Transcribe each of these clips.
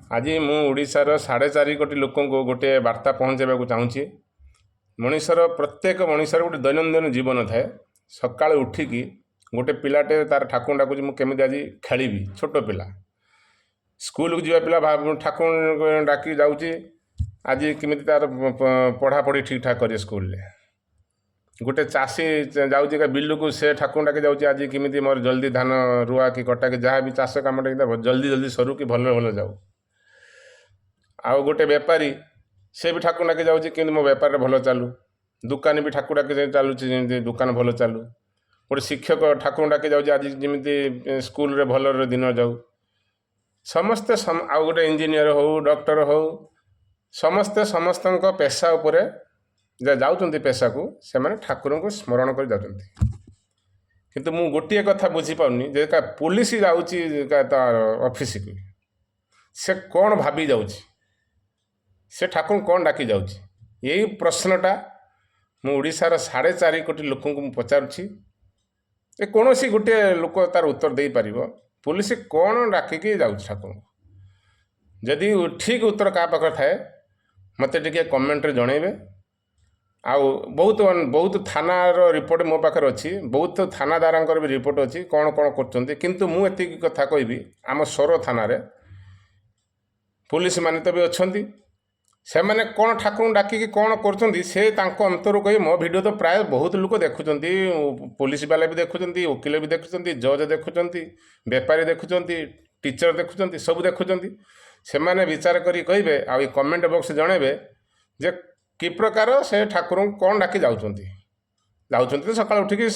ଆଜି ମୁଁ ଓଡ଼ିଶାର 4.5 କୋଟି ଲୋକଙ୍କୁ ଗୋଟିଏ ବାର୍ତ୍ତା ପହଞ୍ଚାଇବାକୁ ଚାହୁଁଛି। ମଣିଷର, ପ୍ରତ୍ୟେକ ମଣିଷର ଗୋଟେ ଦୈନନ୍ଦିନ ଜୀବନ ଥାଏ। ସକାଳୁ ଉଠିକି ଗୋଟେ ପିଲାଟେ ତାର ଠାକୁରଙ୍କୁ ଡାକୁଛି, ମୁଁ କେମିତି ଆଜି ଖେଳିବି। ଛୋଟ ପିଲା, ସ୍କୁଲକୁ ଯିବା ପିଲା ଠାକୁରଙ୍କୁ ଡାକି ଯାଉଛି, ଆଜି କେମିତି ତାର ପଢ଼ାପଢ଼ି ଠିକ୍ ଠାକ୍ କରିବେ ସ୍କୁଲରେ। ଗୋଟେ ଚାଷୀ ଯାଉଛି ବିଲକୁ, ସେ ଠାକୁରଙ୍କୁ ଡାକି ଯାଉଛି, ଆଜି କେମିତି ମୋର ଜଲ୍ଦି ଧାନ ରୁଆ କି କଟା କି ଯାହା ବି ଚାଷ କାମଟା ଜଲ୍ଦି ଜଲ୍ଦି ସରୁ କି ଭଲରେ ଭଲ ଯାଉ। ଆଉ ଗୋଟେ ବେପାରୀ, ସେ ବି ଠାକୁର ଡାକି ଯାଉଛି, କେମିତି ମୋ ବେପାରଟା ଭଲ ଚାଲୁ। ଦୋକାନୀ ବି ଠାକୁର ଡାକି ଚାଲୁଛି, ଯେମିତି ଦୋକାନ ଭଲ ଚାଲୁ। ଗୋଟେ ଶିକ୍ଷକ ଠାକୁରଙ୍କୁ ଡାକି ଯାଉଛି, ଆଜି ଯେମିତି ସ୍କୁଲରେ ଭଲରେ ଦିନ ଯାଉ। ସମସ୍ତେ, ଆଉ ଗୋଟେ ଇଞ୍ଜିନିୟର ହଉ, ଡକ୍ଟର ହଉ, ସମସ୍ତେ ସମସ୍ତଙ୍କ ପେସା ଉପରେ ଯାଉଛନ୍ତି। ପେସାକୁ ସେମାନେ ଠାକୁରଙ୍କୁ ସ୍ମରଣ କରି ଯାଉଛନ୍ତି। କିନ୍ତୁ ମୁଁ ଗୋଟିଏ କଥା ବୁଝିପାରୁନି ଯେ ପୋଲିସ ଯାଉଛି ତା ଅଫିସକୁ, ସେ କ'ଣ ଭାବି ଯାଉଛି? ସେ ଠାକୁରଙ୍କୁ କ'ଣ ଡାକି ଯାଉଛି? ଏଇ ପ୍ରଶ୍ନଟା ମୁଁ ଓଡ଼ିଶାର 4.5 କୋଟି ଲୋକଙ୍କୁ ମୁଁ ପଚାରୁଛି ଯେ କୌଣସି ଗୋଟିଏ ଲୋକ ତାର ଉତ୍ତର ଦେଇପାରିବ? ପୋଲିସ କ'ଣ ଡାକିକି ଯାଉଛି ଠାକୁରଙ୍କୁ? ଯଦି ଠିକ୍ ଉତ୍ତର କାହା ପାଖରେ ଥାଏ, ମୋତେ ଟିକେ କମେଣ୍ଟରେ ଜଣେଇବେ। ଆଉ ବହୁତ ବହୁତ ଥାନାର ରିପୋର୍ଟ ମୋ ପାଖରେ ଅଛି, ବହୁତ ଥାନାଦାରଙ୍କର ବି ରିପୋର୍ଟ ଅଛି, କ'ଣ କ'ଣ କରୁଛନ୍ତି। କିନ୍ତୁ ମୁଁ ଏତିକି କଥା କହିବି, ଆମ ସୋର ଥାନାରେ ପୋଲିସ ମାନେ ତ ବି ଅଛନ୍ତି, ସେମାନେ କ'ଣ ଠାକୁରଙ୍କୁ ଡାକିକି କ'ଣ କରୁଛନ୍ତି, ସେ ତାଙ୍କ ଅନ୍ତରୁ କହି। ମୋ ଭିଡ଼ିଓ ତ ପ୍ରାୟ ବହୁତ ଲୋକ ଦେଖୁଛନ୍ତି। ପୋଲିସ ବାଲା ବି ଦେଖୁଛନ୍ତି, ଓକିଲ ବି ଦେଖୁଛନ୍ତି, ଜଜ୍ ଦେଖୁଛନ୍ତି, ବେପାରୀ ଦେଖୁଛନ୍ତି, ଟିଚର ଦେଖୁଛନ୍ତି, ସବୁ ଦେଖୁଛନ୍ତି। ସେମାନେ ବିଚାର କରି କହିବେ ଆଉ ଏ କମେଣ୍ଟ ବକ୍ସ ଜଣେଇବେ ଯେ କି ପ୍ରକାର ସେ ଠାକୁରଙ୍କୁ କ'ଣ ଡାକି ଯାଉଛନ୍ତି। ଯାଉଛନ୍ତି ତ ସକାଳୁ ଉଠିକି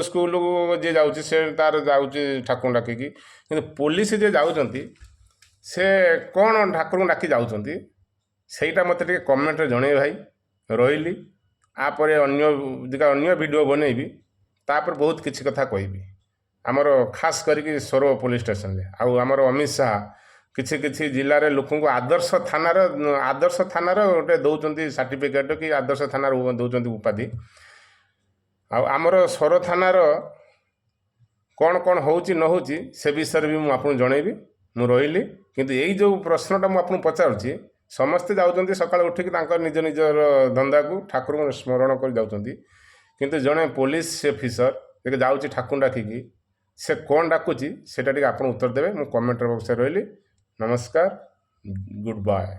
ସ୍କୁଲକୁ ଯିଏ ଯାଉଛି, ସେ ତାର ଯାଉଛି ଠାକୁରଙ୍କୁ ଡାକିକି। କିନ୍ତୁ ପୋଲିସ ଯିଏ ଯାଉଛନ୍ତି, ସେ କ'ଣ ଠାକୁରଙ୍କୁ ଡାକି ଯାଉଛନ୍ତି, ସେଇଟା ମୋତେ ଟିକେ କମେଣ୍ଟରେ ଜଣେଇବେ ଭାଇ। ରହିଲି। ୟାପରେ ଅନ୍ୟ ଅନ୍ୟ ଭିଡ଼ିଓ ବନେଇବି, ତାପରେ ବହୁତ କିଛି କଥା କହିବି, ଆମର ଖାସ କରିକି ସୋର ପୋଲିସ ଷ୍ଟେସନରେ। ଆଉ ଆମର ଅମିତ ଶାହା କିଛି କିଛି ଜିଲ୍ଲାରେ ଲୋକଙ୍କୁ ଆଦର୍ଶ ଥାନାର ଗୋଟେ ଦେଉଛନ୍ତି ସାର୍ଟିଫିକେଟ୍ କି ଆଦର୍ଶ ଥାନାର ଦେଉଛନ୍ତି ଉପାଧି। ଆଉ ଆମର ସୋର ଥାନାର କ'ଣ କ'ଣ ହେଉଛି ନ ହେଉଛି, ସେ ବିଷୟରେ ବି ମୁଁ ଆପଣଙ୍କୁ ଜଣେଇବି। ମୁଁ ରହିଲି। କିନ୍ତୁ ଏଇ ଯେଉଁ ପ୍ରଶ୍ନଟା ମୁଁ ଆପଣଙ୍କୁ ପଚାରୁଛି, ସମସ୍ତେ ଯାଉଛନ୍ତି ସକାଳୁ ଉଠିକି ତାଙ୍କର ନିଜ ନିଜର ଧନ୍ଦାକୁ ଠାକୁରଙ୍କୁ ସ୍ମରଣ କରି ଯାଉଛନ୍ତି। କିନ୍ତୁ ଜଣେ ପୋଲିସ ଅଫିସର ଟିକେ ଯାଉଛି ଠାକୁର ଡାକିକି, ସେ କ'ଣ ଡାକୁଛି, ସେଇଟା ଟିକେ ଆପଣ ଉତ୍ତର ଦେବେ। ମୁଁ କମେଣ୍ଟ ବକ୍ସରେ ରହିଲି। ନମସ୍କାର, ଗୁଡ୍ ବାଏ।